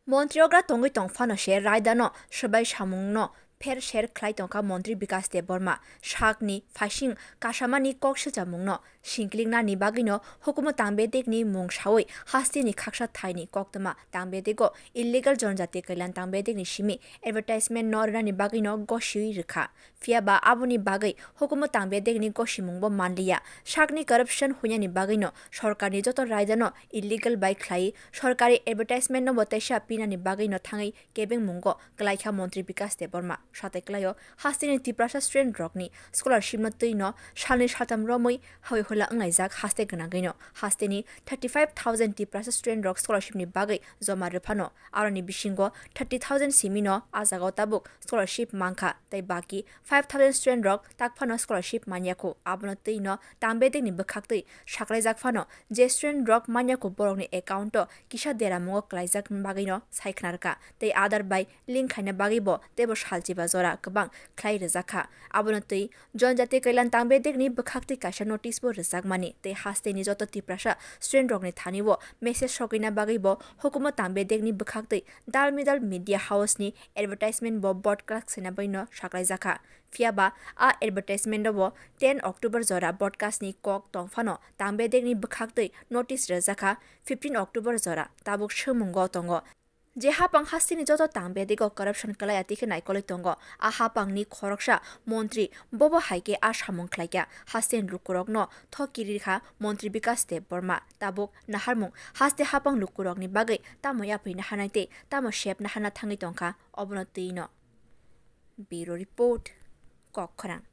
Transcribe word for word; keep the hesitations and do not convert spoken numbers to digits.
Montri ogra tongwi tongphano se raidano swbai samungno pher ser khlai tongkha Montri Bikas Debbarma. Sakni phaising kasamani kok swchamungno singkliknani bagwino hukumu tangbedekni mung sawi hasteni khaksa thaini koktwma tangbedego illegal Jonjati Kalyan tangbedekni simi advertisement no rwnani bagwino gosiwi rwkha. Phiya ba aboni bagwi hukumu tangbedekni gosimungbo manliya. Sakni corruption huinani bagwino sorkarni joto raidano illegal bai khlai, sorkari advertisement no bo teisa pinani bagwino thangwi kebengmungo kwlaikha Montri Bikas Debbarma. Satai kwlaio, hasteni Tiprasa student rokni scholarship no twino salni saltam romwi hawi hula wnglaijak haste gwnangwino. Hasteni thirty five thousand Tiprasa student rok scholarship ni bagwi joma rwphano, aroni bisingo thirty thousand simino a jagao tabuk scholarship mankha, tei baki five thousand student rok takphano scholarship manyakhu. Abono twino tangbedekni bwkhaktwi saklaijak phano, je student rok manyakhu borokni account o kisa deramungo kwlaijak bagwino sai khna rwkha, tei Aadhaar bai link khaina bagwibo teibo salchiba jora kwbang khlai rwjakha. Abono twi Jonjati Kalyan tangbedekni bwkhaktwi kaisa notice bo rwjakmani tei hasteni joto Tiprasa student rokni thani o message sogwina bagwibo hukumu tangbedekni bwkhaktwi Dal Midal Media House ni advertisement bo broadcast khaina bagwino saklaijakha. Phiya ba a advertisement o bo ten October jora broadcast ni kok tongphano tangbedekni bwkhaktwi notice rwjakha, fifteen October jora tabuk swngmungo tongo. Je hapang hasteni joto tangbedego corruption kwlai ati khe naikolwi tongo. A hapangni khoroksa montri bobo hai khe a samung khlaikha. Hasteni lukurokno thok kirirkha Montri Bikas Debbarma. Tabuk naharmung haste hapang lukurokni bagwi tamo yapri naharnai tei tamo sep naharna thangwi tongkha, obono twino. Bureau Report, Kokkhorang.